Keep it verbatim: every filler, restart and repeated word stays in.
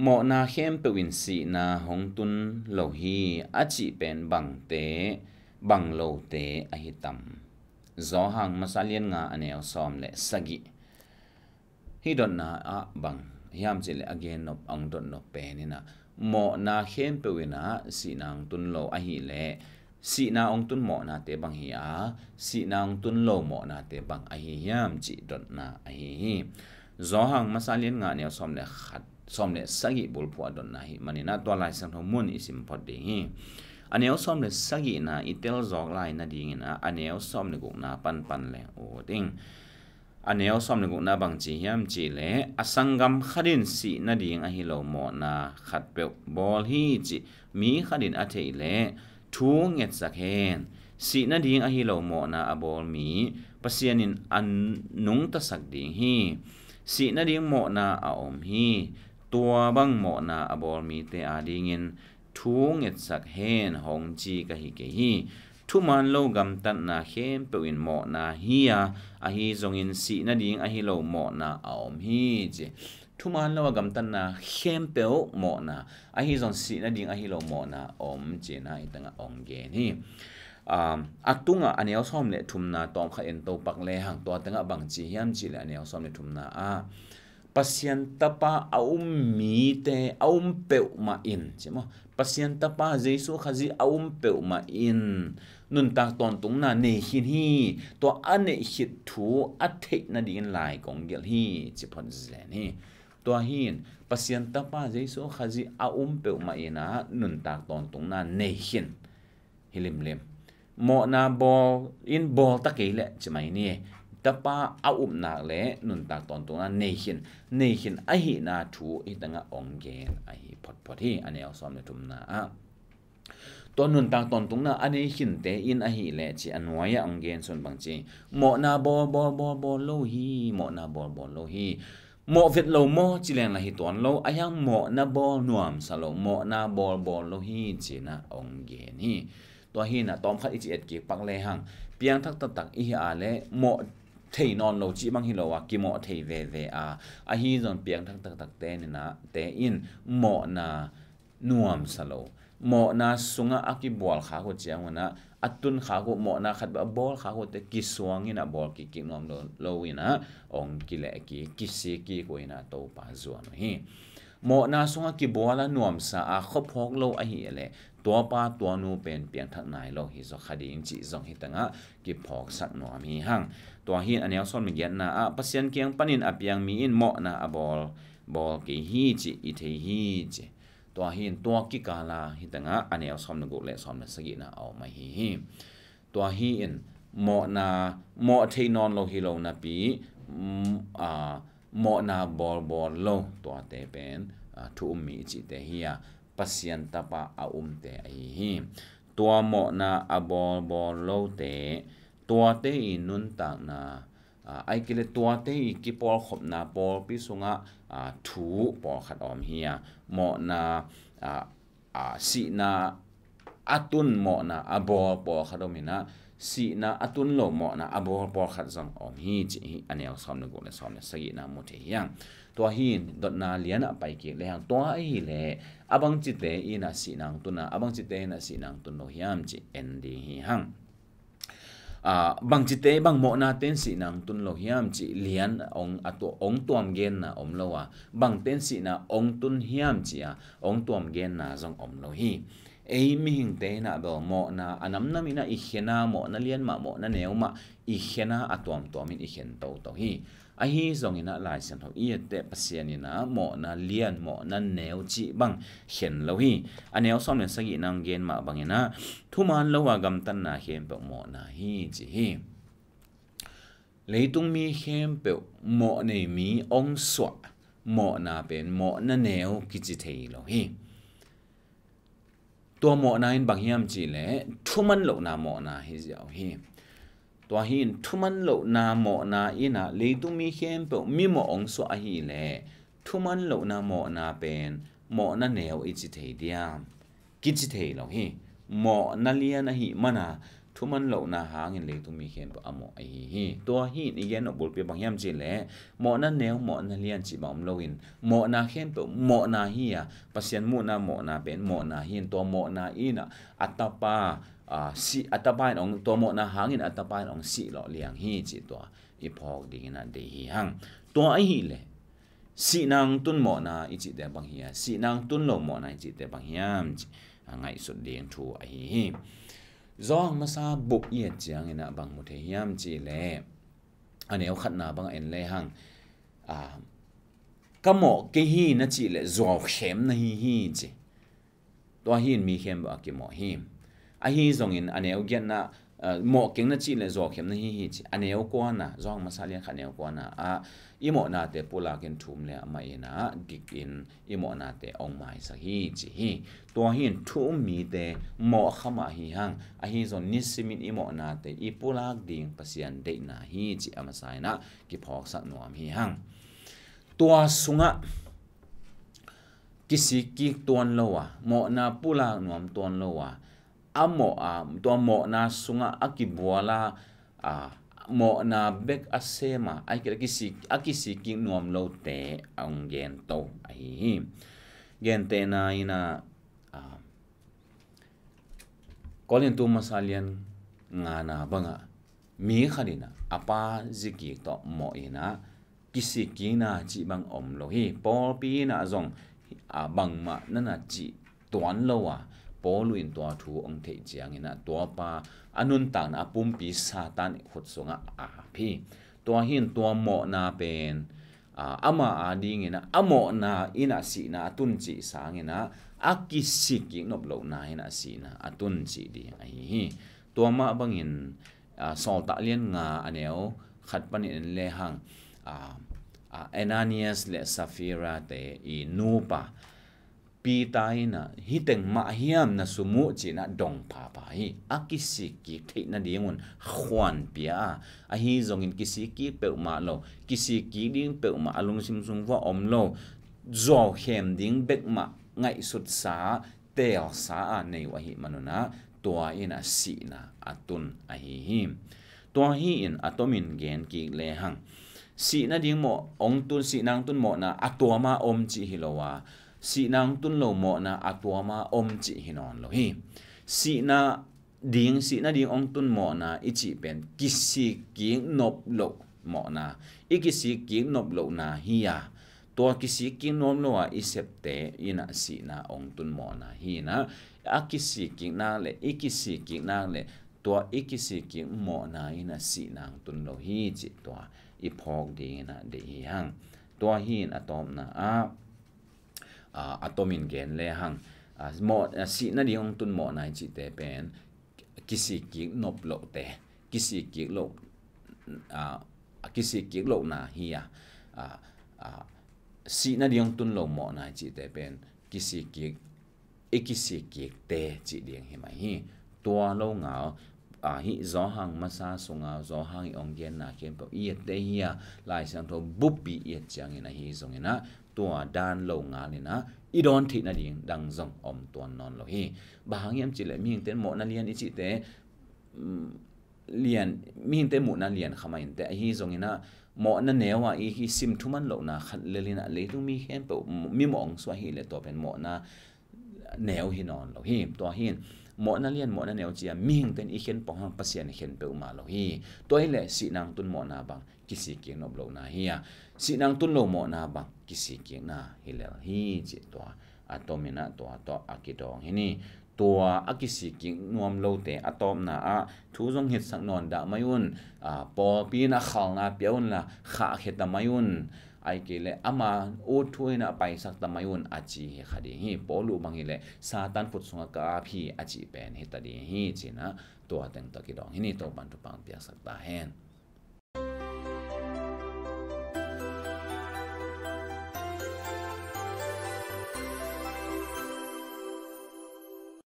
Mawhna khempeuh in sihna hong tun lo hi a cih pen bangte, bang lote ahi tam? Zawhang masa lian nga a neu sawm le sagih. Hih dotna ah bang hiam cih leh a gen nop, a hong dot nop pen in ah, mawhna khempeuh in ah sihna hong tun lo ahih leh, sihna hong tun mawhnate bang hi a, sihna hong tun lo mawhnate bang ahi hiam cih dotna ahi hi. Zawhang masa lian nga a neu sawm le khat, sawm le sagih bulphuh a dotna hi manin ah tua Lai Siangtho mun i sim phot ding hi. A neu sawm le sagihna i tel zawk lai nadingin ah a neu sawm le gukna panpan leng ut ing. A neu sawm le gukna bang ci hiam cih leh, a sanggam khat in sih nading ahi lo mawhna khatpeuh bawl hi cih mi khat in a theih leh thu ngetsak hen. Sih nading ahi lo mawhna a bawl mi Pasian in a nungtasak ding hi. Sih nading mawhna a om hi. Tua bang mawhna a bawl mite adingin thu ngetsak hen hong ci ka hi kei hi. Thuman lo gamtatna khempeuh in mawhna hi a, ahi zongin sih nading ahi lo mawhna a om hi ci. Thuman lo a gamtatna khempeuh mawhna, ahi zong sih nading ahi lo mawhna om ci-in ah hih tengah hong gen hi. Um, a tungah a neu sawm le thumna tawmkhat en to pak lehang, tua tengah bang ci hiam cih leh a neu sawm le thumna ah Pasian Tapa a um mite, a um peuhmah in, ci maw? Pasian Tapa Jesu Khazih a um peuhmah in nuntak tawntungna nei khin hi. Tua a neih khit thu a theih nadingin lai kong gelh hi, ci phot zen hi. Tua hi in Pasian Tapa Jesu Khazih a um peuhmah in ah nuntak tawntungna nei khin hi limlim. Mawhna bawl in bawl ta kei leh ci mai ni. Tapa a upna le nuntak tawntungna nei khin, nei khin ahihna thu hih tengah hong gen ahi photphot hi, a neu sawm le thumna ah. Tua nuntak tawntungna a nei khinte in ahih leh ci a nuai-ah hong gen sun bang ci. Mawhna bawl, bawl, bawl, bawl lo hi, mawhna bawl, bawl lo hi. Mawh vet lo maw ci leng lah hi tuan lo, a hiang mawhna bawl nuamsa lo, mawhna bawl bawl lo hi ci-in ah hong gen hi. Tua hi in ah tawmkhat i ci et kik pak lehang, piangthak taktak i hi a leh mawh thei nawn lo cih bang hi lo a, kimawh thei veve a, ahi zong piangthak taktak te in ah, te in mawhna nuamsa lo, mawhna sungah a kibual khak uh ciang un ah, a tun khak uh, mawhna khat bek a bawl khak uh te kisuang in ah bawl kikkik nuam lo, lo in ah hong kileh kik, kisik kik uh in ah Topa zuan uh hi. Mawhna sungah kibual a nuamsa a khuaphawk lo ahih leh tuapa tuanu pen piangthak nai lo hi zaw kha ding cih zong hih tengah kiphawksak nuam hi hang. Tua hi in a neu sawm le giatna ah Pasian kiang panin a piang mi in mawhna a bawl, bawl kei hi cih i thei hi ci. Tua hi in tua kikal a hih tengah a neu sawm le guk le sawm le sagihna a om ahi hi. Tua hi in mawhna, mawh thei nawn lo hi lo napi, mm, a, mawhna bawlbawl lo tuate pen, a, thu um mi i cihte hi a, Pasian Tapa a umte ahi hi. Tua mawhna a bawlbawl lote, tuate i nuntakna, a, ahih kei leh tuate i kipawlkhopna pawlpi sungah, a, thu pawlkhat a om hi a, mawhna, a, a, sihna a tun mawhna a bawl pawlkhat om in ah, sihna a tun lo mawhna a bawl pawlkhat zong om hi cih hi, a neu sawm le guk le sawm le sagihna mu thei hi hang. Tua hi in dotna lian ah pai kik lehang, tua ahih leh a bangcite in ah sihna hong tun a, a bangcite in ah sihna hong tun lo hiam cih en ding hi hang. A, bangcite, bang mawhnate in sihna hong tun lo hiam cih lian hong, a tua, hong tuam genna om lo a, bangte in sihna hong tun hiam cih a hong tuam genna zong om lo hi. Ei mihingte in ah bel mawhna a namnam in ah i khen a, mawhna lian mah, mawhna neu mah i khen a, a tuamtuam in i khen toto hi. Ahi zong in ah Lai Siangtho i et teh Pasian in ah mawhna lian, mawhna neu cih bang khen lo hi. A neu sawm le sagihna hong gen mah bang in ah thuman lo a gamtatna khempeuh mawhna hi ci hi. Leitung mi khempeuh mawh nei mi hong suah mawhna pen mawhna neu kici thei lo hi. Tua mawhna in bang hiam cih leh thuman lohna mawhna hi ziau hi. Tua hi in thuman lohna mawhna in ah leitung mi khempeuh mimawh hong suah ahih leh thuman lohna mawhna pen mawhna neu i ci thei diam? Kici thei lo hi. Mawhna lian ahih man a thuman lohna hangin leitung mi khempeuh a mawh ahi hi. Tua hi in i gen nop bulpi bang hiam cih leh, mawhna neu, mawhna lian cih bang om loin, mawhna khempeuh mawhna hi a, Pasian muhna mawhna pen mawhna hi in, tua mawhna in a, a tapa, a, sih, a tapa in hong, tua mawhna hangin a tapa in hong sih lawh liang hi cih tua i phawk dingin a deih hi hang. Tua ahih leh, sihna hong tun mawhna i cihte bang hiam, sihna hong tun lo mawhna i cihte bang hiam cih, a, ngaihsut ding thu ahi hi. Johan masa bup i et ciangin a bang mu thei hiam cih leh, a neu khatna bang en le hang, a, ka mawh kei hi na cih leh zuaukhem na hi hi ci. Tua hi in mi khempeuh a kimawh hi. Ahi zongin a neu giatna, a, mawh keng na cih leh zuaukhem na hi hi ci. A neu kuana, Johan masa lian khat neu kuana ah, i mawhnate pulakin thu um leh amah in a dikin i mawhnate hong maisak hi ci hi. Tua hi in thu um mite mawh kha mah hi hang. Ahi zong nisimin i mawhnate i pulak ding Pasian deihna hi cih a masa in a kiphawksak nuam hi hang. Tua sungah kisik kik tuan lo a, mawhna pulak nuam tuan lo a, a mawh a, tua mawhna sungah a kibual a, a, mawhna bek a sem a, a, a kisik, a kisik kik nuam lote a hong gento ahi hi. Gentehna in a, a, Korintu masa lian ngana bangah mi khat in a, a pa zi kik tawh mawh in a, kisik kikna cih bang om lo hi. Pawlpi in a zong, a, bangmah na na cih tuan lo a, Paul in tua thu hong theih ciangin a, tua pa a nuntakna a pumpi Satan khut sungah a ap hi. Tua hi in tua mawhna pen, a, ama a dingin a, a mawhna in a sihna a tun cih sangin a, a kisik kik nop lohna in a sihna a tun cih ding ahi hi. Tua mah bangin, a, Sawltak lian nga a neu khat panin en le hang, a, a, Ananias le Safira te i nupa Peter in a, hih teng mah hiam na sum uh ci in a dong phapha hi. A kisik kik theih nadingun khuan pia a, ahi zongin kisik kik peuhmah lo, kisik kik ding peuhmah a lungsim sung vua om lo, zuaukhem ding bek mah ngaihsutsa, teelsa a nei uh ahih manun a, tua in a sihna a tun ahi hi. Tua hi in a tomin gen kik le hang. Sihna ding mawh hong tun, sihna hong tun mawhna a tuam a om cih hi lo a, sihna hong tun lo mawhna a tuam a om cih hi nawn lo hi. Sihna ding, sihna ding hong tun mawhna i cih pen kisik kik nop loh mawhna, i kisik kik nop lohna hi a, tua kisik kik nop loh a i septe in a sihna hong tun mawhna hi in a, a kisik kik nak le, i kisik kik nak le, tua i kisik kik mawhna in a sihna hong tun lo hi cih tua i phawk dingin a deih hi hang. Tua hi in a tawpna ah, a, a tomin gen le hang. A, mawh, a, sihna ding hong tun mawhna i cihte pen kisik kik nop lohte, kisik kik loh, a, a kisik kik lohna hi a, a, a, sihna ding hong tun lo mawhna i cihte pen kisik kik, i kisik kikte cih ding hi mai hi. Tua lo ngal, a, hih Johan masa sunga Johan i hong genna khempeuh i ette hi a, Lai Siangtho buppi i et ciangin ahi zongin a, tua dan lo ngal in a, i dawn theih nading dang zong om tuan nawn lo hi. Bang hang hiam cih leh mihingte in mawhna lian i cihte, mm, lian, mihingte muhna lian kha mah inteh, ahi zongin a, mawhna neu a i, i sim thuman lohna khat lel in a, leitung mi khempeuh mi mawh hong suah hi leh tua pen mawhna neu hi nawn lo hi. Tua hi in mawhna lian, mawhna neu ci a mihingte in i khen pong hang, Pasian i khen peuhmah lo hi. Tua hi leh sihna hong tun mawhna bang kisik kik nop lohna hi a, sihna hong tun lo mawhna bang kisik kikna hi lel hi cih tua a tomin a tua tawh a kidawng hi ni. Tua a kisik kik nuam lote a tawpna ah thu zong hitsak nawn dah mai un, a, pawlpi in a khalna pia unla khahkhia ta mai un. Ahih kei leh ama ut thu in a paisak ta mai un a ci hi kha ding hi. Paul uh bang hi leh Satan khut sungah ka ap hi a cih pen hi ta ding hi ci in a, tua teng tawh kidawng hi ni. Topa'n thupha hong piaksak ta hen.